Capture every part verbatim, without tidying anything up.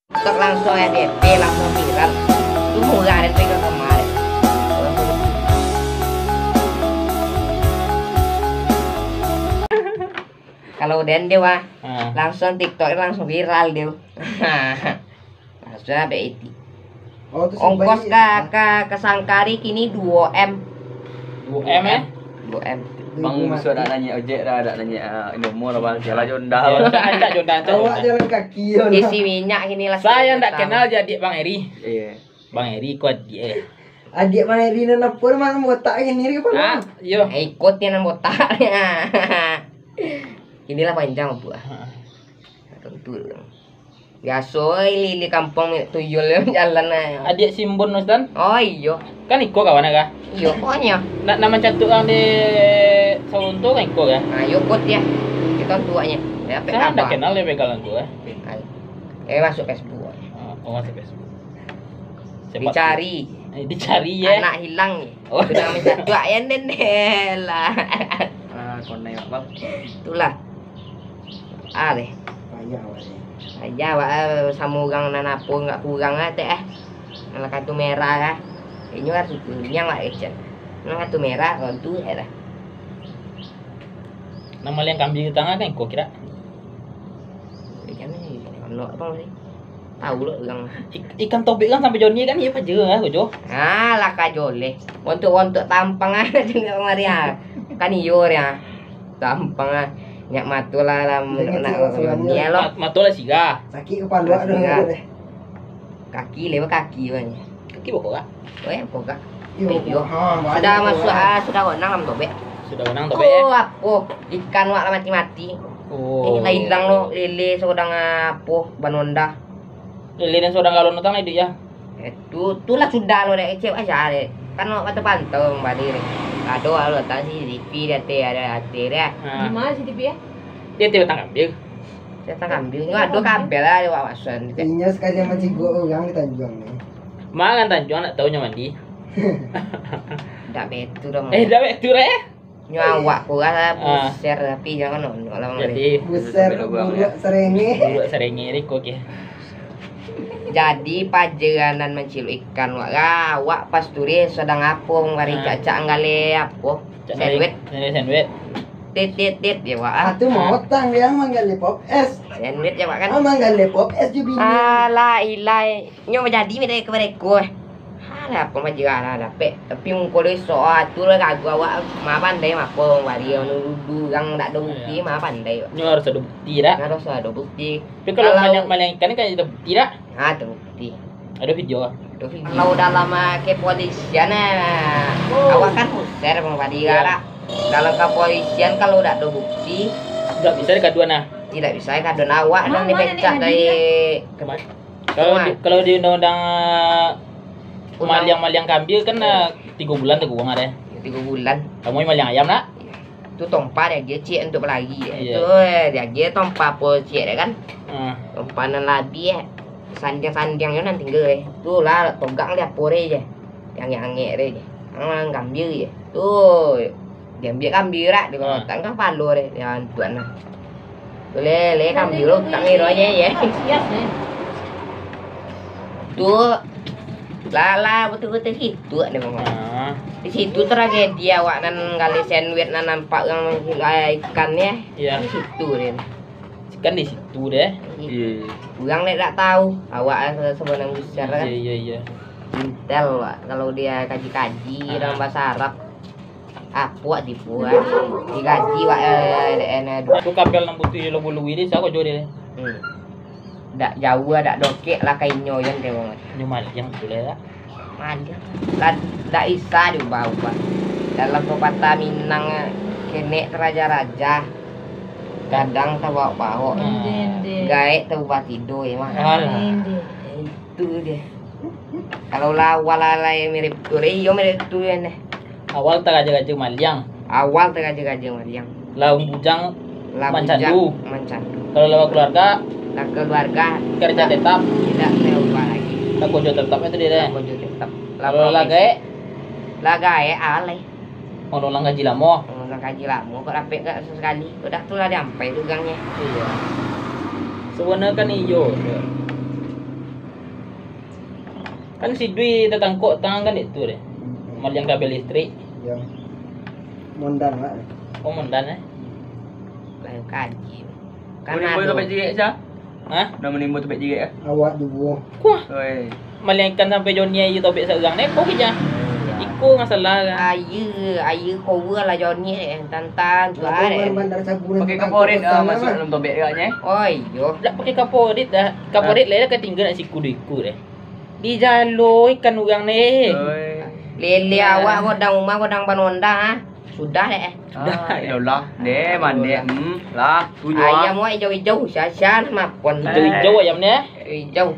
TikTok langsung F Y P, langsung viral. Itu murah dan pegang kemarin. Kalau den dia, wah, Ah. langsung TikTok langsung viral dia. Langsung ada itu. Oh, tu Ongkos simpan ka, ka, ka Sangkari kini dua M. Dua M, eh? Dua M. Bang Musuh dak nanya ojek dah, dak nanya, ah, nomor apa, jalan Honda. Ya, tak, tak Honda, tak Awak Honda. jalan kaki, yo. Isi minyak kini lah. Saya ndak kenal je adik Bang Eri. Iya. Bang Eri ko adik, eh. Adik Bang Eri nan apa, nan botak gini, apa? Ah, yo. Eh, ikut yang nan botak. Inilah panjang, Bu. Ha. Tentu. Biaso, eh, lili kampuang tuyul jalan, eh. Adik Simbun, Ustaz? Oh, iyo. Kan iko kawan, kah? Iyo, pokoknya. Nak, nak mancatuak ang di Saunto kan iko, kah? Ah, iyo, kot ya. Kita tuaknya. Ya, Saya ndak kenal dia begal angku, eh. Eh, masuk Facebook. Ah, oh, masuk Facebook. Siapa Dicari. Eh, dicari, ya. Anak hilang. Oh. Sudah mancatuak, ya, Nendel lah. Ah, konek, Bang. Itulah. Ah, deh. Payah, wak, deh. Payah, wak, eh, samo urang nan apo, ndak kurang, ah, tek, eh. Nan kartu merah, ah. Inyo harus kunyang, wak, kecek. Nan kartu merah, kalau tu, eh, dah. Nan maliang kambia di tangah kan, kau kira? Ikan ni, ikan ni, apa ni? Tahu lo urang. Ik-, ikan tobek kan sampai Joni kan, iya paja lah, Kojo. Ah, lah ka joleh. Wontok-wontok tampang ah, tengok mari ah. Kan iyo dia. Tampang ah. Nyak mato lah, lah, Dia nak kecil, Joni lah. Mat-, mato lah sirah. Sakik kepala Lah tu, sirah. Deh. Kaki, lewat kaki banyak. Kaki bokok, Kak? Oh, ya, bokok, Kak. Iyo, Iyo. iyo. Ha, banyak Sudah tu, masuk, kan. ah, sudah gonang lah, tobek. Sudah gonang, tobek, Oh, ya? apo? Ikan wak lah mati-mati. Oh. Eh, lah hilang lo, lele seorang, ah, apo, banonda. Lele dan seorang galon utang lah, Dik, ya? Eh, tu, tu lah sudah lo, dek. Kecek aja, dek. Kan wak mata pantau kembali, dek. Ado lo, tak C C T V di ateh, ada ateh, dek. Ha. Di mana C C T V, ya? Di ateh batang kambia. Batang kambia. Nyo ado kabel lah, dek, wak wasan, dek. Inyo sekalian mancigok urang di Tanjuang ni. Mangan Tanjuang, nak tahu nyo mandi. Dak betu dah, Eh, dah betu dah, eh? Nyo awak kurang lah, Ah. buser, tapi jangan nonok lah, Bang. Jadi, Buser, buruak serenge. Buruak serenge, riko, oke. Jadi, pajeran nan mancilok ikan, wak, ah, wak pas turi sadang apo, Bang Bari, Ah. cak-cak anggale apo? Cak Sandwich. anggale, anggale sandwich. Tit, tit, tit, ya, wak, ah. Ah, tu mau tang yang manggale pop es. Sandwich, ya, wak, kan? Ah, manggale pop es jo bini. Alah, ilai. Nyo manjadi mi dari ka mereko, eh. Alah, apo majerah lah dapek. Tapi muko dia sok, ah, tu lah gagu awak, ma pandai ma apo, Bang Bari, manu dudu urang dak ado bukti, Iya. ma pandai. Nyo harus ado bukti, dak? Harus ado bukti. Tapi kalau Kalau maliang, maliang ikan ni kan ado bukti, dak? Ha, ado bukti. Ado video, ah? Ado video. Kalau dalam, ah, kepolisian, ah, Oh. awak kan buser, Bang Bari, Iya. dak? Dalam kepolisian kalau dak ado bukti, Dak bisa dikaduan, ah? Tidak bisa dikaduan, awak Mama nan dipecat dari Kema-, Kalau di, Wah. kalau di undang-undang, eh, Undang- maliang-maliang kambia kan, Oh. eh, tigo bulan tu kurang ado. Ya, tigo bulan. Kamu maliang ayam nak? Iya. Tu tompa dia agiah ciek untuk balari. Iya. Tu, eh, dia agiah tompa apo ciek dia kan? Ah. Tompa nan labiah, eh. Sandiang-sandiang nyo nan tingga, eh. Tu lah, togak dia apo dia je. Yang angek-angek dia je. Yang kambia je. Tu, Diambiak kambia rak, di Ah. bawah kan kapalo deh, ya, antuan lah. Tu lele kambia lo, tak ngironya, ya. Sias, eh. Tu, lah, lah, betul-betul situ ada, Bang. Ah. Di situ tragedi awak nan gali sandwich nan nampak urang mangkilai ikan, ya. Iya. Di situ deh. Ikan di situ deh. Iya. Urang dek tak tahu, awak lah sebenarnya besar kan. Iya, iya, iya. Intel, Wak. Kalau dia kaji-kaji Ah. dalam bahasa Arab, Apuak tipu, ah. Digaji, wak, eh, eh, eh, Tu kapel nan butuh di Lubului ni, siapa jo dia? Hmm. Dak jauah, dak dokek lah ka inyo, jan tengok. Inyo maliang tu lah, tak? Maliang. Lah, dak bisa diubah-ubah. Dalam pepatah Minang, eh, kenek taraja-raja. Kadang tabawok-bawok. Hmm. Ende, ende. Gaek taubah tido, ya, mah. Alah. Ende. Itu dia. Kalau lah awal alai mirip tu, eh, iyo mirip tu, ya, neh. Awal taraja-raja maliang. Awal taraja-raja maliang. Lah bujang Lah mancandu. bujang mancandu. Kalau lah keluarga, Lah keluarga kerja tak, tetap. tidak berubah lagi. Lah kojo tetap itu dia, deh. Lah kojo tetap. Lah Kalau lah profesi. gaek? Lah gaek, alai. Mangulang gaji lamo. Mangulang gaji lamo, kok dapek gak sesekali? Udah tu lah diampai tu ugangnyo. Iya. Sebenarnya kan iyo. Kan si Dwi tatangkok tangan kan itu deh. Maliang kabel listrik. Yang Mondan lah. Oh, Mondan, eh? Lain kaji. Kan ado. Topik jigek, Sa? Hah? Nak manimbo topik jigek, eh? Awak duo. Kuah. Oi. Maliang ikan sampai Joni aia topik saurang deh, kok kija. Iko masalah kan. Aia, aia kowa lah Joni, eh, tantang tu ah, eh. Pakai kaporit dah masuk dalam topik agaknyo, eh. Oh, iyo. Dak pakai kaporit dah. Kaporit lah, dah katinggal nak siku duo iku deh. Dijalo ikan urang deh. Oi. Lele awak godang rumah, godang banonda, ah. Sudah deh. Sudah, ah, eh. Iyolah, deh, mandek. Hmm, lah, tujuh, ah. Ayam awak ijau-ijau, sia-sia mapon. Ijau-ijau ayam ni, eh? Ijau.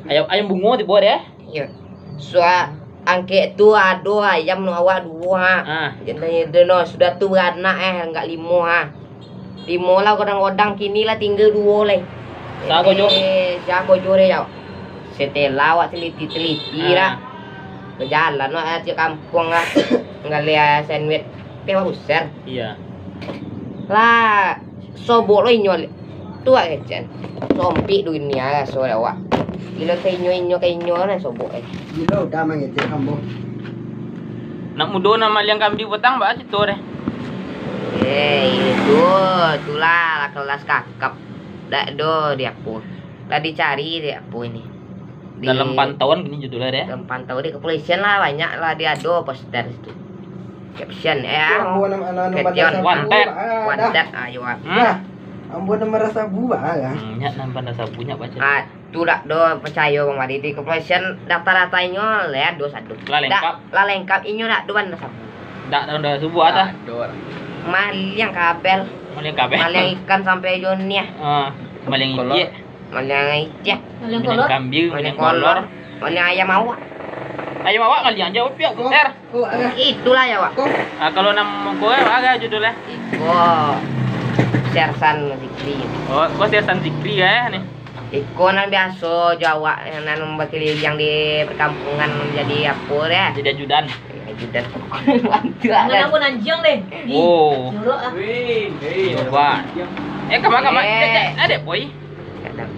Ayam, ayam bungo tibo deh. Iyo. Sua angkek tu ado ayam nu awak duo, ha. Ah. Jadi, no, sudah tu baranak, eh, anggak limo, ha. Limo lah godang-godang, kini lah tingga duo lai. Sa ko jo? Eh, sa ko jo deh, yo. Setelah awak teliti-teliti, ah, dah. Bajalan awak tiap kampuang, ah. Nggali, ah, sandwich. Tapi awak usir. Iya. Lah, sobok lo inyo. Tu awak kecek. Sompik dunia raso dek awak. Gilo ka inyo, inyo ka inyo lah sobok, eh. Gilo udah mangecek ambo. Nak mudo nak maliang kambing patang, baa carito deh? Eh, itu, itulah lah kelas kakap. Dak do di apo. Lah dicari di apo ini. Di dalam pantauan kini judulnya deh. Dalam pantau di kepolisian lah, banyak lah dia ado poster situ. Caption, eh, itu ambo nan, nan, nan ketian. Wanted. Wanted, ah, yo, ah. Hmm? Dah, ambo nan marasa bu, ah, lah. Hmm, nyak nan marasa bu, nyak baco. Ah, tu dak do percayo, Bang Madi. Di kepolisian data-data inyo lah ado sado. Lah lengkap. Dak, lah lengkap, inyo dak do banda sabu. Dak do banda sabu, ah, dah. Dak do lah. Maliang kabel. Maliang kabel. Maliang ikan sampai Joni, ah. Ah, maliang itiak. Maliang itiak. Maliang kolor. Maliang kambing, maliang kolor. Maliang ayam awak. Ayam awak maliang je, piak puter. Itulah ya, awak. Ah, kalau nan ko, eh, apo judulnyo? Iko Sersan Zikri. Oh, ko Sersan Zikri, eh, ni. Iko nan biaso jo awak, nan bakaliliang di perkampungan jadi apo deh? Jadi ajudan. Ajudan. Bantuak. Nan apo nanjiang deh? Oh. Jorok ah. Wih, hei. Coba. Eh, kama, kama. Eh. Cek, cek. Ado, boy. Kadang.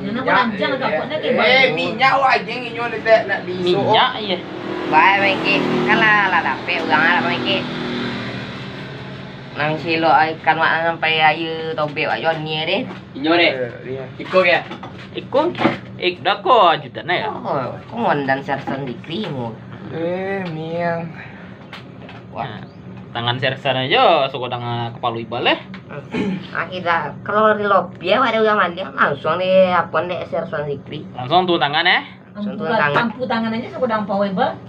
Nan apo nanjiang agak kuat nak. Eh, minyak wak anjing inyo ni tak nak bisu. Minyak, iya. Bae, Mike. Kan lah, lah dapek urang lah, Mike. Nang silok ikan wak sampai aia tobek wak Joni deh. Inyo deh. Eh, iya. Iko ke? Iko, ik, dah ko ajudan ya? Oh, ko ngondan Sersan Zikri mo. Eh, miang. Wah. Nah, tangan Sersan aja sagodang, ah, kapalo Ibal, eh. Ah, kita kalau di lobi ya, ada urang mandi, langsung di apo dek Sersan Zikri. Langsung turun tangan, eh. Ampu, ampu tangan aja sagodang ampau Ibal.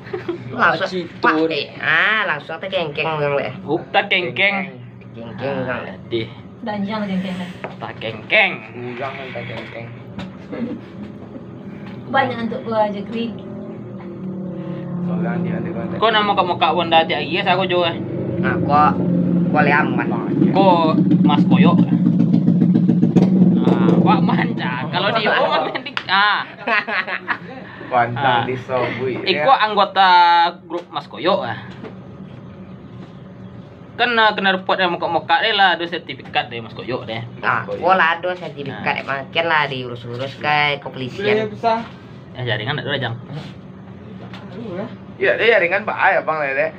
Langsung, Pak, eh, ah, langsung takengkeng urang dek. Up, takengkeng. Takengkeng urang dek. Deh. Danjang kengkeng deh. Takengkeng. Urang nan takengkeng. Banyak untuk gua aja, Kri. Ko nan mokak-mokak Honda tiap hari, sia ko jo, eh? Nah, ko, ko Leaman. Ko Mas Koyok. Ah, Wak Man, ah. Kalau di, oh, Wak Man di, ah. Pantang disobui, iko ya. Anggota grup Mas Koyok, ah. Kan, ah, kena repot deh, mokak-mokak deh lah, ado sertifikat deh, Mas Koyok deh. Nah, ko lah ado sertifikat, nah. Makin lah diurus-urus ka kepolisian. Eh, jaringan dak ado lah, Jang. Ado lah. Iya, deh, jaringan bae, Bang, deh.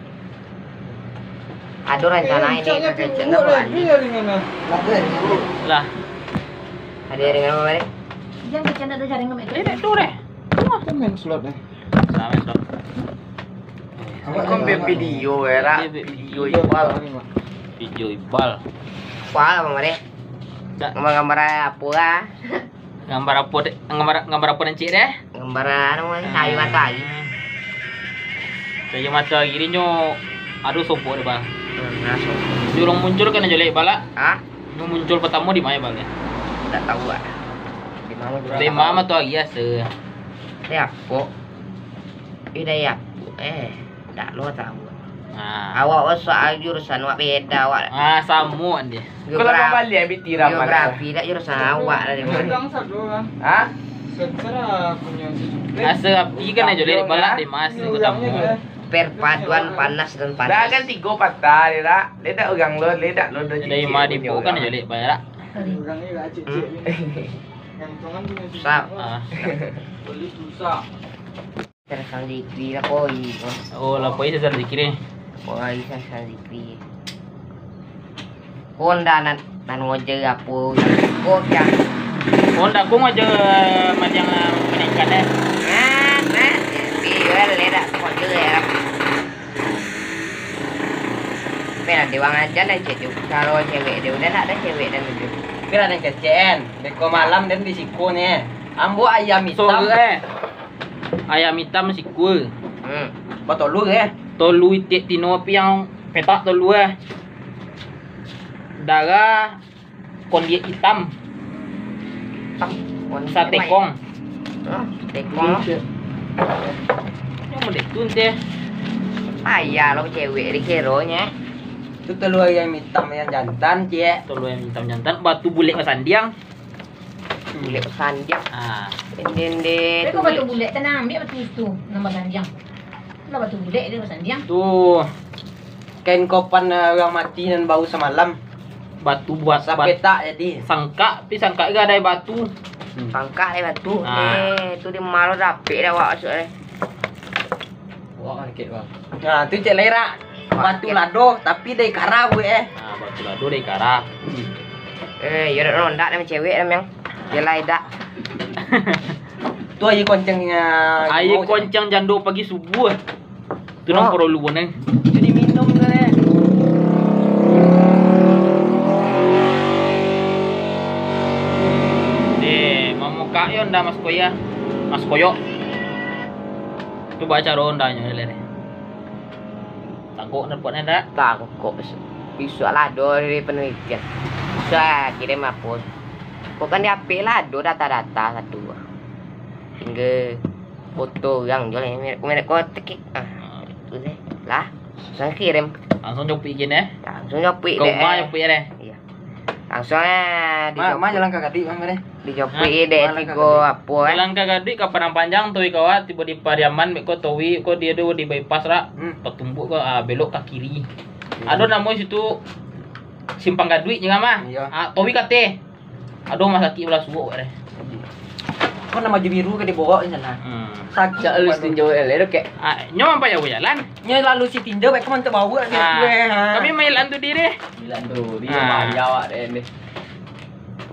Ado rencana ini, rencana buat ini. Lah. Ado jaringan apo, deh? Jang, kecek ado jaringan, eh, dak ado deh. Kan main slot, deh. Salah main slot. Awak kan video, ya, rak? Video Ibal. Video Ibal. Wah, Bang Mare. Dak. Gambar-gambar apo lah? Gambar apo dek? Gambar, gambar apo nan cik deh? Gambar anu, ah, cahaya matahari. Cahaya matahari nyo ado sobok deh, Bang. Hmm, nah, sobok. Jurung muncul kan jolek balak. Hah? Nyo muncul pertamo di ma, Bang, ya? Dak tahu, ah. Di ma muncul? Di ma matahari asa. Di apo? Ih, dari aku. Eh, dak lo tahu. Ah. Awak, awak soal jurusan awak beda, awak. Ah, samo deh. Geografi. Kalau mau balik, ambil tiram mana? Geografi dak jurusan awak dari mana? Hah? Asa api kan aja lek balak di mas, iya, aku tamu. Perpaduan panas dan panas. Dah kan tigo patah, dia dak? Dia dak urang lo, dia dak lo, dah dari cicik ma di punya po kan orang. Aja lek balak. Hmm. Susah. Ah. Beli susah. Salasai zikri lah, koi. Oh, lah, koi salasai zikri. Koi salasai zikri. Ko ndak nan, nan ngoja apo, ko kya? Oh, ndak, ko ngoja maliang, ah, maningkat, eh? Nah, nah, tapi yo, le, dak ngoja, yo. Tapi lah, di wang aja lah, cek tu. Kalau cewek dia, udah ndak ada cewek dan itu. Kira den kecek, en. Beko malam den di siko ni, eh. Ambo ayam hitam. Sore, eh. Ayam hitam sikua. Hmm. Batolu, eh. Tolu itiak tino, api yang petak tolu, eh. Darah kondiak hitam. Hitam. Satekong. Hmm, satekong. Yang model tu, ente. Payah lo cewek dikironyo. Tu tolu ayam hitam yang jantan, ciek. Tolu ayam hitam jantan, batu bulek basandiang. Bulek basandiang. Ah. Ende, ende, tu batu bulek, tanang, ambiak batu itu, nan basandiang. Lah batu bulek dia basandiang. Tu kain kopan, eh, urang mati nan baru samalam. Batu buat bat-, sapetak jadi. Sangkak, tapi sangkak ga ado batu. Hmm. Sangkak ado batu. Ah. Eh, tu di ma lo dapek dah awak masuak, eh. Wah, sakik, Bang. Nah, tu cek lai, Rak. Wah, batu lado, tapi dari kara buek, eh. Ah, batu lado dari kara. Eh, yo dak, ndak ado cewek dah, Mang. Yo lah, dak. Tu aia koncang, aia koncang jando pagi subuah. Tu nang porlu, eh. Jadi minum tu, eh. Deh, mamukak yo ndak, Mas Koya. Mas Koyok. Tu bacaro ndak nyo, le. Tangkok ndak buek ndak? Tangkok. Bisuak lah ado dari penelitian. Bisuak kirim apo. Kok kan di H P lah ado data-data satu. Tingga foto urang juo lah, merek, merek kotek. Ah, tu deh. Lah, langsung kirim. Langsung jopuik ijin, eh? Langsung jopuik deh. Ka rumah jopuik deh. Iyo. Langsung, eh, ma, ma jalan ka Gaduik, ma, deh? Dijopuik deh, tigo apo, eh? Jalan ka Gaduik ka Padang Panjang, Towi Kawah, tibo di Pariaman, beko Towi ko dia tu di bypass, Rak. Hmm. Patumbuak ko, ah, belok ka kiri. Hmm. Ado namo situ Simpang Gaduik je, mah. Iyo. Ah, Towi ka ateh. Ado rumah sakik balah suok deh. Kok nan baju biru ka dibaok di sinan? Hmm. Sakik. Cak lu tinjau elok, kek. Ah, nyo ampah jauah jalan. Nyo lalu si tinjau, baik kau mantuk bawa dia. Ah. Kami main lan tu diri. Bilang tu, dia bahaya awak deh ni.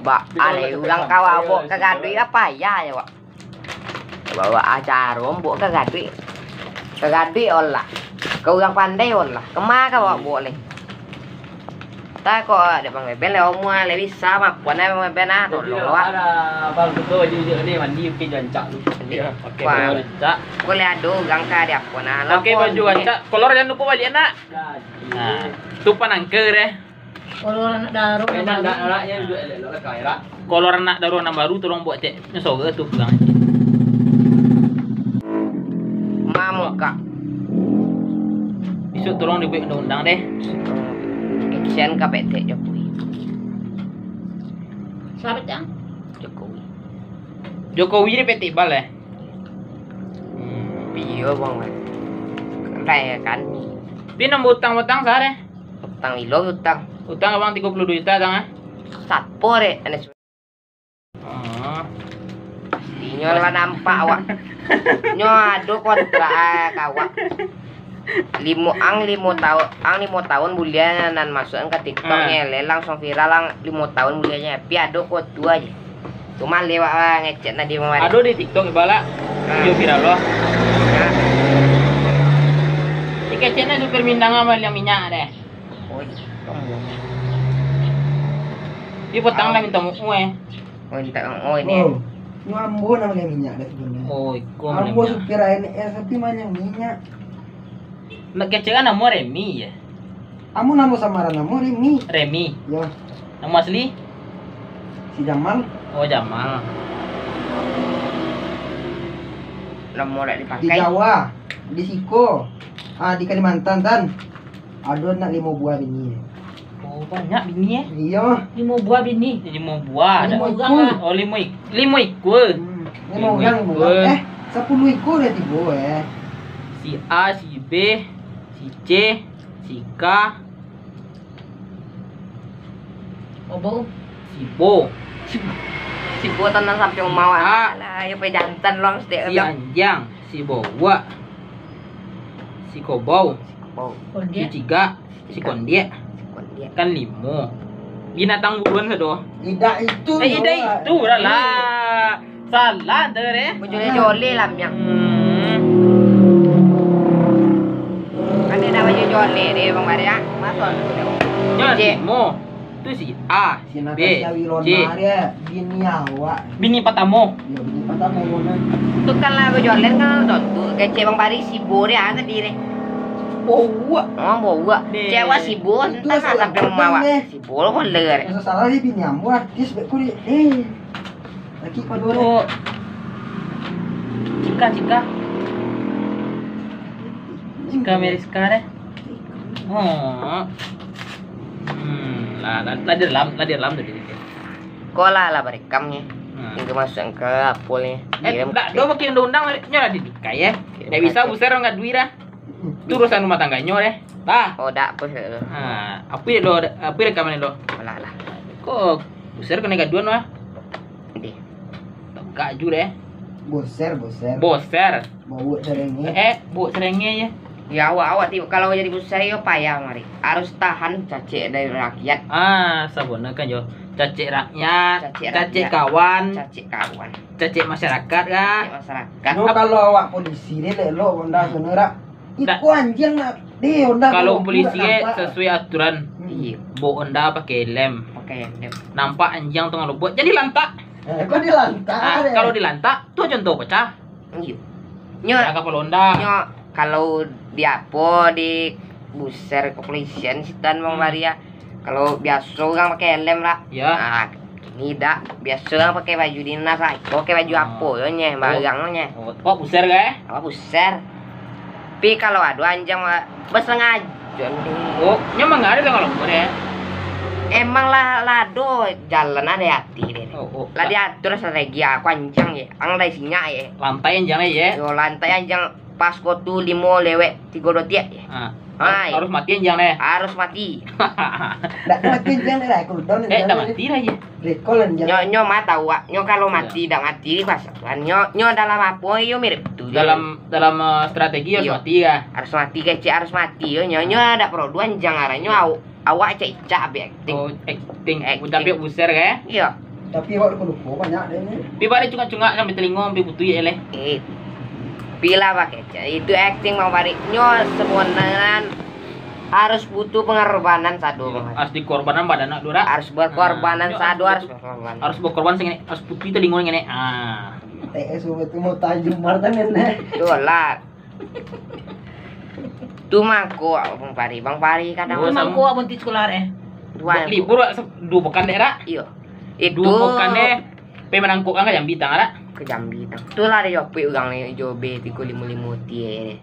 Ba, alai urang ka awak baok ka Gaduik, apo payah je, Wak? Baok acaro, baok ka Gaduik. Ka Gaduik olah. Ka urang pandai olah. Kama ka awak baok lai? Tah kok dek Bang Beben lai, umua lai bisa, mapuan lai Bang Beben ah, tolong lah, Wak. Ada Bang Kuto jujur ni mandi mungkin jo ancak tu. Iyo, oke. Wah. Ancak. Boleh ado urang ka di apo nah. Oke, baju ancak. Kolor jangan lupo baliak, nak. Nah, tu panangka deh. Kolor anak daro. Enak ndak, nak, yang duduak elok-elok lah, Kak, elok. Kolor anak daro nan baru, tolong buek cek. Nyo sore tu pulang. Mamukak. Bisuak tolong dibuek undang-undang deh. Kesian ka petek Jokowi. Siapa, Cang? Jokowi. Jokowi di petek bal, eh? Hmm. Iyo, Bang. Kan kaya kan. Tapi nan bautang-bautang sa deh? Utang ilo utang. Utang abang tigo puluah duo juta, tang, ah? Sapo dek? Ane su-, oh. Aslinyo lah nampak awak. Nyo ado kontrak, ah, ka awak. Limo, ang limo taun, ang limo taun buliah nan masuak ka TikTok, ah, nyo lai langsung viral, ang limo taun buliahnyo. Tapi ado foto aja. Cuma lewat, ah, ngecek tadi kemarin. Ado di TikTok, Ibalak. Nah. Video viral loh. Nah. Dikeceknyo supir Minang maliang minyak deh. Oh, iya. Di petang lah minta mu'u, eh. Oh, minta mu'u ini, eh. Oh, nyo ambo nan maliang minyak deh sebenarnyo. Oh, iko maliang minyak. Ambo supir A N S tapi maliang minyak. Nak kecek kan namo Remi, ya? Amun namo samaran namo Remi. Remi. Yo. Namo asli? Si Jamal. Oh, Jamal. Namo dak dipakai. Di Jawa, di siko, ah, di Kalimantan, tan. Ado nak limo buah bini. Oh, banyak bini, eh? Iyo. Limo buah bini. Limo buah. Limo ikua. Oh, limo ik-, limo ikua. Hmm. Limo urang, limo ikua. Limo urang. Eh, sapuluah ikua dah tibo, eh. Si A, si B, si C, si K. Obo. Si Bo. Si Bo tanang sampai umah. Ah. Alah, yo pai jantan lo, setiap si Anjang. Si bowak, si kobau, si kobau, si cigak, si kondiak. Si kondiak. Kan limo. Binatang buruan sado. Idak itu. Eh, idak itu lah. Salah tu deh. Bajolek-jolek lah, Miang. Hmm. Kan dia dah bajolek-jolek deh, Bang Maria. Masuk tu dah. Nyo limo. Tu si A, si B, Natasha Wilona C. Dia bini awak. Bini patamo. Yo, bini patamo, Bona. Tu kan lah bajolek kan tu. Kecek Bang Bari si Bo dia tadi deh. Bowak. Oh, bowak. Deh. Cewek si Bo, itu entah asal sampai rumah awak. Si Bo lo koler. Asal salah dia bini ambo artis, bek ku di, eh. Laki pado deh. Oh. Cika, Cika. Cika Meriska deh. Oh. Hmm, lah, lah, lah di dalam, lah di dalam tadi. Kok lah, lah barekam ni. Hmm. Tinggal masuk ke apa ni? Eh, kirim tak, ke do pakai undang-undang, nyo lah didikai, ya. Kirim. Ndak bisa ke. Buser nggak duit dah. Tu urusan rumah tangganyo deh. Tah. Oh, dak apa tu. Ha, apa ya lo, apa rekaman lo? Alah, lah. Kok Buser kena gaduan wah? Deh. Tegak ju deh. Boser, boser. Boser. Bau serenge. Eh, bau serenge ya. Ya, awak, awak ti, kalau jadi boser yo payah mari. Harus tahan cacek dari rakyat. Ah, sabana kan yo. Cacek rakyat, cacek, cacek rakyat, kawan, cacek kawan, cacek masyarakat kah? Cacek masyarakat. Yo, ap- kalau awak polisi ni lek lo Honda sana rak. Iko anjiang nak deh Honda kalau polisi ke sesuai aturan. Iyo. Bo Honda pakai helm. Pakai helm. Nampak anjiang tengah lobot, jadi lantak. Eh, kok dilantak? Ah, kalau dilantak, tu contoh pecah. Iyo. Nyo, ya, kapalo Honda. Nyo kalau di apo, di Buser kepolisian sitan Bang Maria. Kalau biaso urang pakai helm lah. Ya. Ah, kini dak. Biaso urang pakai baju dinas lah. Iko pakai baju apo yo nyeh, barang lo nyeh. Oh, oh, Buser kah? Apa Buser? Tapi kalau ado anjiang, basangajo. Oh, nyo mangado kalau deh. Emang lah, lah ado jalan ado hati deh. Oh, oh. Lah diatur strategi aku anjiang ye. Ang dari sinyak ye. Lantai anjiang ye. Yo, lantai anjiang pas kotu limo lewek tigo dotiak ye. Ah. Hai. Harus mati anjiang deh. Harus mati. Ndak mati anjiang deh lah, cool down. Eh, ndak mati lah ye. Rekol anjiang. Nyo, nyo mah tahu, Wak. Nyo kalau mati, dak mati, pas Tuhan. Nyo, nyo dalam apo, iyo mirip tu. Dalam, dalam, eh, strategi harus mati kah? Harus mati, kecek harus mati, yo. Nyo, nyo dak perlu duan, jangan arah. Nyo au-, awak cak icak, abis acting. Oh, acting. Acting. Tapi Buser kah? Iyo. Tapi awak lupo-lupo banyak deh ni. Pi bari cungak-cungak sampai telingo, sampai putuih ye leh. Eh, pi lah pakai cak. Itu acting, Bang Farid. Nyo sebenarnya harus butuh pengorbanan sado. Iyo, harus dikorbanan badan nak durak. Harus berkorbanan sado, harus berkorban. Harus berkorban sing ini, harus putih telingo ngene. Ah. T S U itu mau tajam martan ngene. Tu lah. Tu mangko Bang Fari, Bang Fari kadang. Oh, tu mangko abang ti sekolah eh. Dua libur wak se-, dua pekan dek rak? Iyo. Itu dua pekan deh. Pe manangkok kan ka Jambi tang rak? Ka Jambi tang. Tu lah ado jopuik urang ni, jo B tigo limo limo ti.